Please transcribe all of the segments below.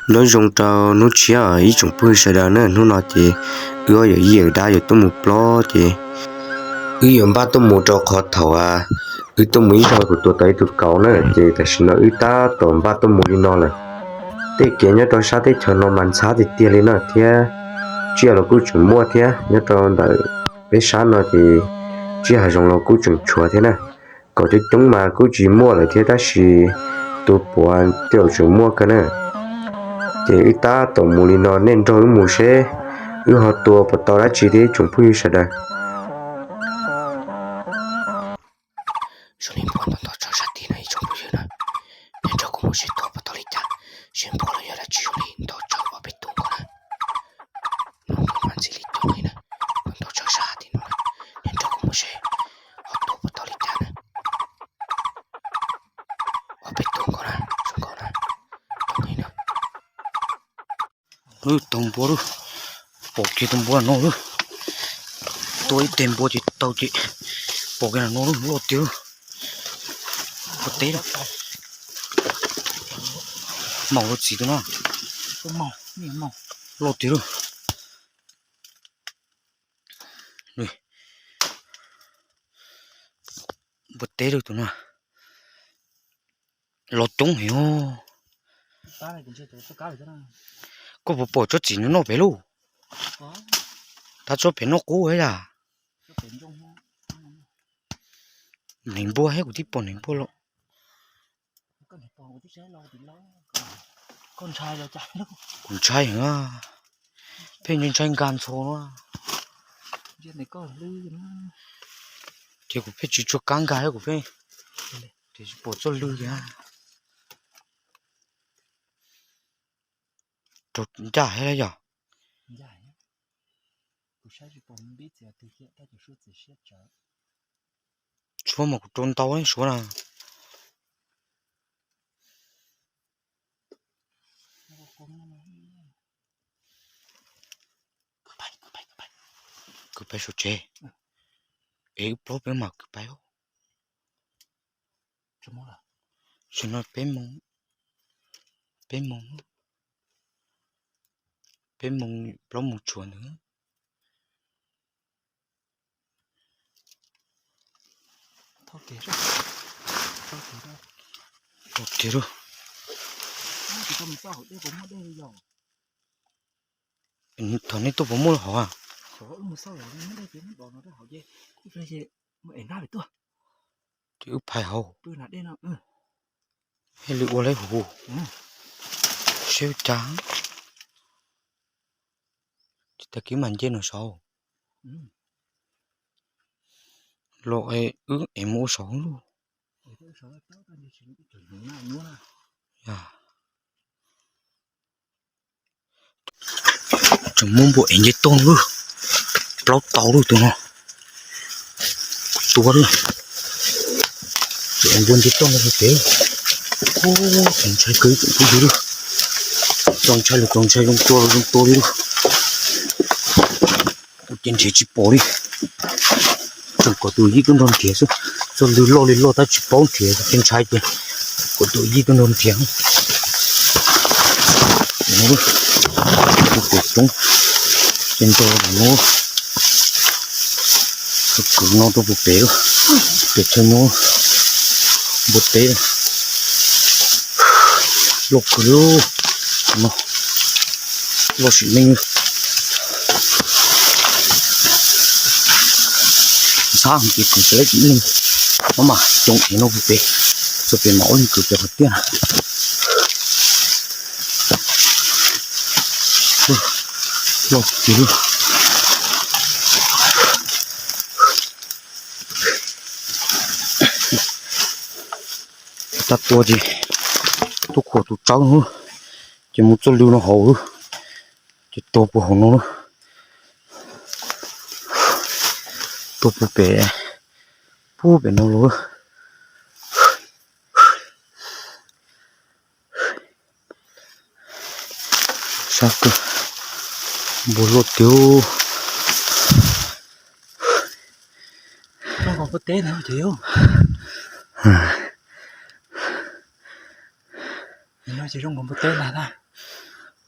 Nyob zoo rau hnub tshiab ib tsoom phooj ywg sawv daws na, hnub no ces wb ob yawm yij yawm dab yuav tuaj mus plob ces wb yuav npaj tuaj mus rau qhov thaum wb tuaj mus ib zaug kuv tua tau ib tug kauv na, ces tam sim no wb tab tom npaj tuaj mus li no lawm. Tej kev nyob rau sab teb chaws no mas ntxhab tiag tiag li no thiab, tsiaj los kuj tseem muaj thiab, nyob rau ntawm peb sab no ces tsiaj hav zoov los kuj tseem tshuav thiab na. Kauv coob coob mas kuj tsis muaj lawm thiab tab sis tus puav tej zaum tseem muaj kawg na. Ces wb tab tom mus li no, nej nrog wb mus seb wb ho tua puas tau dab tsi thiab ib tsoom phooj ywg sawv daws. Zoo li npua ntau ntau tsaug sab tid no ib tsoom phooj ywg na, nej nrog kuv mus seb tua puas tau li cas, seb npua los yog dab tsi zoo li ntau tsaug ob peb tug nkaus na. No npua mas ntxim li coob li na, npua ntau tsaug sab tid no na, nej nrog kuv mus seb ho tua puas tau li cas na. Ob peb tug nkaus na, zoo nkaus na, coob li na. Lub tau npua lub, pom kiag tau npua no lub, tua ib teg npua ces tau ces, pom kiag no lub loj tiag lub. Npua teb lawm, maum lub txiv tus no, loj tiag lub. Npua teb lub tus no los coob heev. Koj puas pom tsob txiv no noj pem lauj? Tab tsob pem noj qub yam. Neeg npua thiab, kuv twb pom neeg npua los. Kuv ntshai heev, pheej ntshai ntshai nkag ntxhov no. Ces kuv pheej tsis tshua kam nkag thiab, kuv pheej, ces tsis pom txoj lw thiab. Rau ncaj thiab yog. Suab mas kuv rau ntau suab na. Kwv pais saum tsev, es wb plaub peb mam kwv pais. Tam sim no peb moos, peb moos, peb moos plaub moos tshuav ntawd. Tau tiag lauj. Thaum nej tuaj puas muaj lub hauv? Ces wb phais hauv, thiaj li ua lawv hauv, seb ua cas. Ces tag kis mam nce nws saud los, wb ev mus ua saud lauj. Tseem muaj npua ev nce toj lub, plaub tau lub tus no, tua lub, ev npua nce toj no pem, txaus ntshai kawg ib tsoom phooj ywg lauj, txaus ntshai los txaus ntshai, zoo tua los zoo tua li lauj. Kuv ces nrhiav tsis pom li, tseem kom tus yij tuaj nrog nrhiav xwb. Txoj lw loj li loj tab tsis paub nrhiav ces ntshai ces kom tus yij tuaj nrog nrhiav. Tus pem roob ces nrog no, kwv no rau pem, pem chaw no, npua teb loj kawg li no, loj sim neej. Ntxhab ces kwv tsis laib tsis ib leeg, maj mam coo ev no pem, txog pem mam ua leej kwv pem qhov tiaj na. Loj tiag lauj. Tag tua ces tuaj khuam tus tsawb no, ces mus txoj lw no hauv, ces tua puag hauv no, tua puag pem, puag pem no los. Sab kawg, npua loj tiag. Zoo nkaus npua teb ntag ces yog. Ces zoo nkaus npua teb ntag na.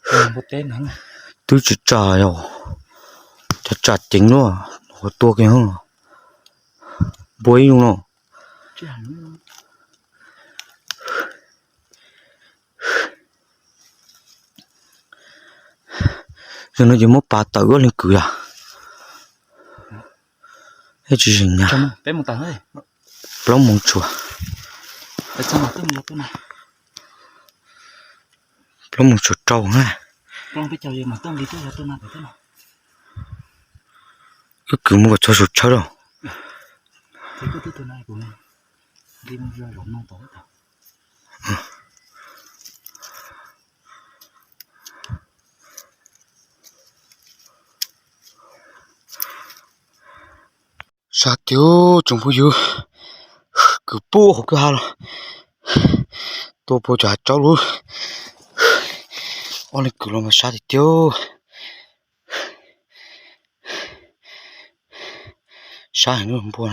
Twb tsis tsam yog, tsam tsam ceev luaj, tua kiag npua ib yug no. Yog no ces muab pas tawm ob leeg kwv yom. Tsis zeem nyab. Plaub moos tsuas, plaub moos tsuas rau na. Wb kwv mus kom txog saum tshawb lawm. Sab tiag tsoom phooj ywg, kwv puag hauv kwj ha los tua puag cov hav tsaub lawm. Ob leeg kwv los mas sab tiag tiag. Sab heev, npua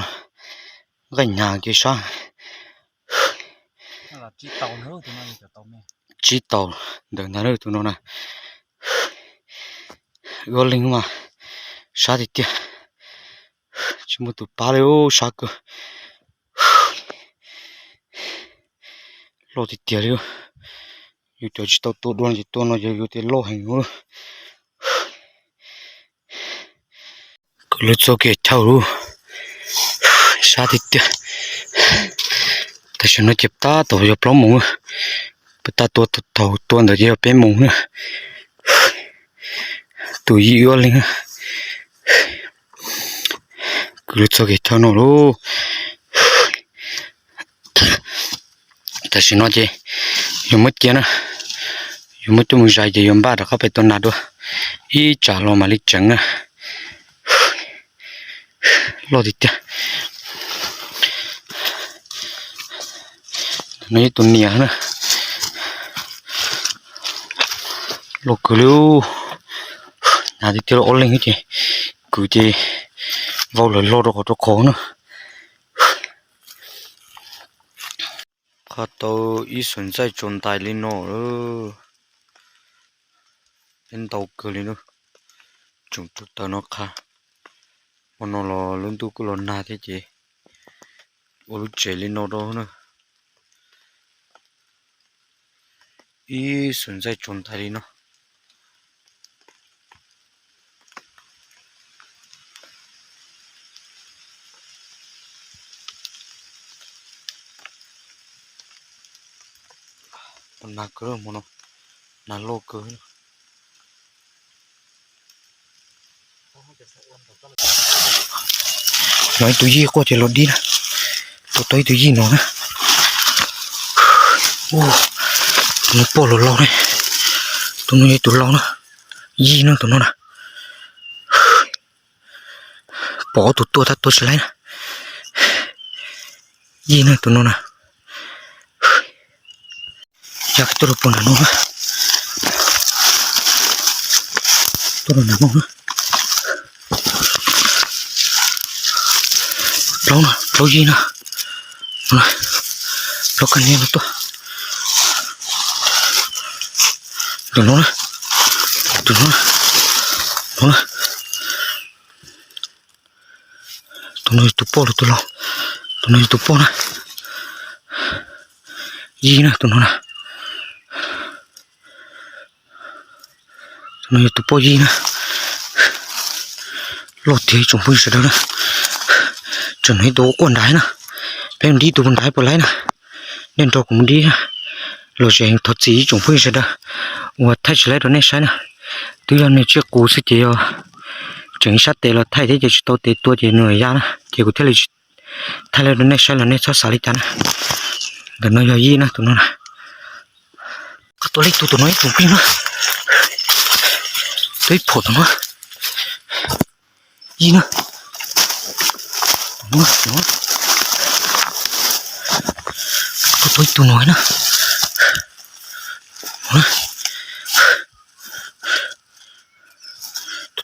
nqaij hnyav ces sab. Tsib tau ntawm ntag tus no na. Wb ob leeg mas sab tiag tiag, tsis muaj tus pab li, sab kawg. Loj tiag tiag li. Yus cov tsis tau tua dua ces tua no ces yus tias loj heev. Kwv lawv txoj kev chaw lawm, sab tiag tiag. Tam sim no ces tab tom yog plaub moos, peb tab tom tua, thaum tua ntawd ces yog peb moos na. Tus yij wb ob leeg. Kwv lawv txoj kev chaw no lawm. Tam sim no ces yuav muab cia na, yuav muab coj mus zais ces yuav npaj rov qab pem tua nas dua, ib tsam los mam li tseev na. Loj tiag tiag. No ib tus niam na, loj kawg li. Hnyav tiag tiag, ob leeg ces kwv ces vau lawm, loj rau qhov rau qhov na. Qhov tau ib xwm ntxaij tsaus ntais li no lawm. Peb ntau kawg li na, tsoom tub taws no qha. Hmo no los lub ntuj kuj los nag thiab ces ua lub tsev li no rau na. Ib xwm ntxaij tsaus ntais li no. Nag kawg hmo no, nag loj kawg. Los ib tug yij quaj ces los dib na. Tua tau ib tug yij no na. Tus no poj los laus ne. Tus no yog tus laus na. Yij na tus no na. Pom ob tug tuaj tab tua tsis laib na. Yij na tus no na. Yog tuaj rau puag nram no na. Tuaj rau nram no na. Plaub na, plaub yij na. Plaub kab niag no tuaj. Tus no na. Tus no na. No na. Tus no yog tus poj los tus laus? Tus no yog tus poj na. Yij na tus no na. Tus no yog tus poj yij na. Loj tiag tsoom phooj ywg sawv daws na. Tseem no ib tus quaj nrad na. Peb mus dib tus nrad puas laib na. Nej nrog kuv mus dib. Los tseem thov txim ib tsoom phooj ywg sawv daws uas thaij tsis laib rau nej saib na. Twb yog niag tsiaj qus xwb ces yog tseem sab tes los thaij thiab ces tsis tau tes tua ces nws ya na ces kuv thiaj li tsis thaij laib rau nej saib los nej txhob xav li cas na. Ntawm no yog yij na tus no na. Qhov tua lej tus tus no ib tsoom phooj ywg na. Tua ib phom tus no. Yij na. Tus no, tus no. Tua tua ib tug no na.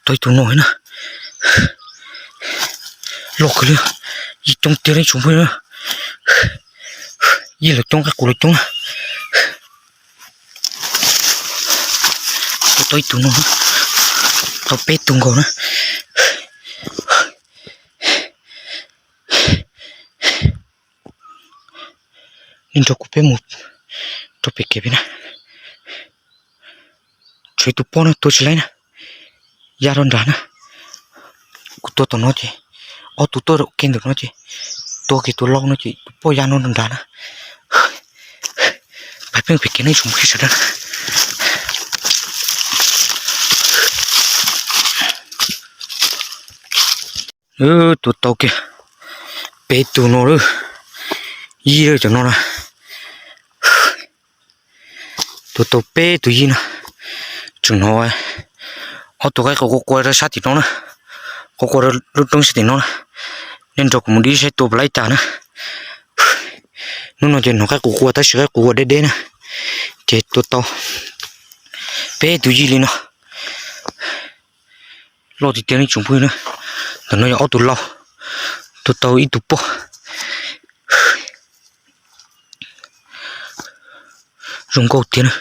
Tua ib tug no na. Loj kawg li. Yij coob tiag li tsoom phooj ywg. Yij lawv coob qab qus lawv coob na. tau ib tug no, tau peb tug nkaus na. Nej nrog kuv peb mus rau pem kev peb na. Tshuav ib tug poj no tua tsis laib na, ya rau nrad na. Kuv tua tom no ces, ob tug tuaj rau kiag ntawm no ces, tua kiag tus lau no ces tus poj ya no rau nrad na. Pab peb pem kev nej tsoom phooj ywg sawv daws. Tua tau kiag peb tug no lawm, yij lawm cov no na. Tua tau peb tug yij no, tseem hnov ob tug qaib qus qua qua rau sab tim no na, qua qua rau lub roob sab tim no na. Nej nrog kuv mus dib saib tua puas laib cas na. Hnub no ces hnov qaib qus qua tab sis qaib qus qua deb deb na, ces tua tau peb tug yij li no. Loj tiag tiag nej tsoom phooj ywg na. Ntawm no yog ob tug lau, tua tau ib tug poj. Zoo nkauj tiag na,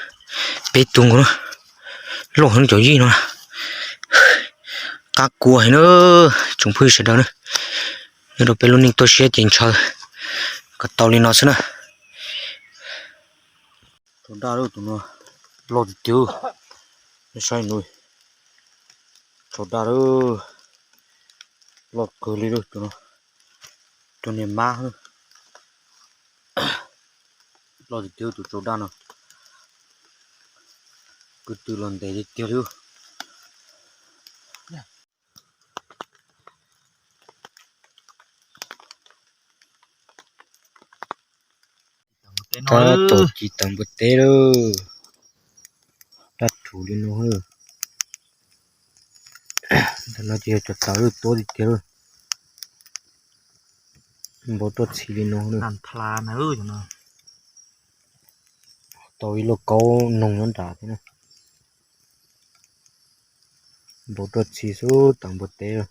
peb tug nkaus na, loj heev cov yij no. Qab kua heev na, tsoom phooj ywg sawv daws na. Nyob rau peb lub neej tuaj siab ces ntshaw kom tau li no xwb na. Tsau daj lawm tus no, loj tiag tiag. Nej saib no, tsau daj lawm, loj kawg li lawm tus no, tus niag mab. Loj tiag tiag tus tsau daj no, kwv tw los ntev tiag tiag li. Tab tom ci tau npua teb lawm, daj rhuv li no. Ntawm no ces yog cov tawv lawm, tuab tiag tiag lawm, npau tuaj txhi li no. Tau ib lauj kaub noog nyob nrad thiab na. Npau tuaj txhi xwb tau npua teb lawm.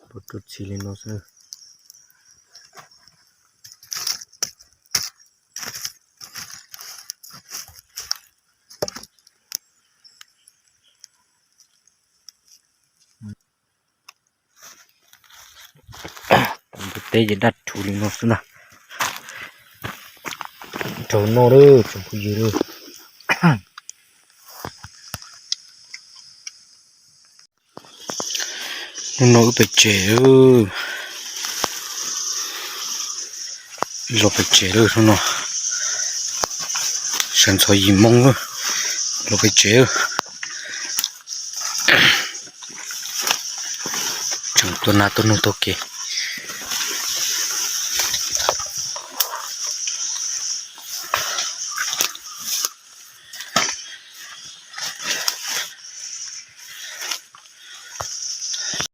Npau tuaj txhi li no xwb. Tau npua teb ces daj rhuv li no xwb na. Raug noj lawm tsoom phooj ywg lawm. Hnub no wb pem tsev, los pem tsev lawm hnub no. Sawv ntxov yim moo lawm, los pem tsev. Tseem tua nas tua noog taug kev.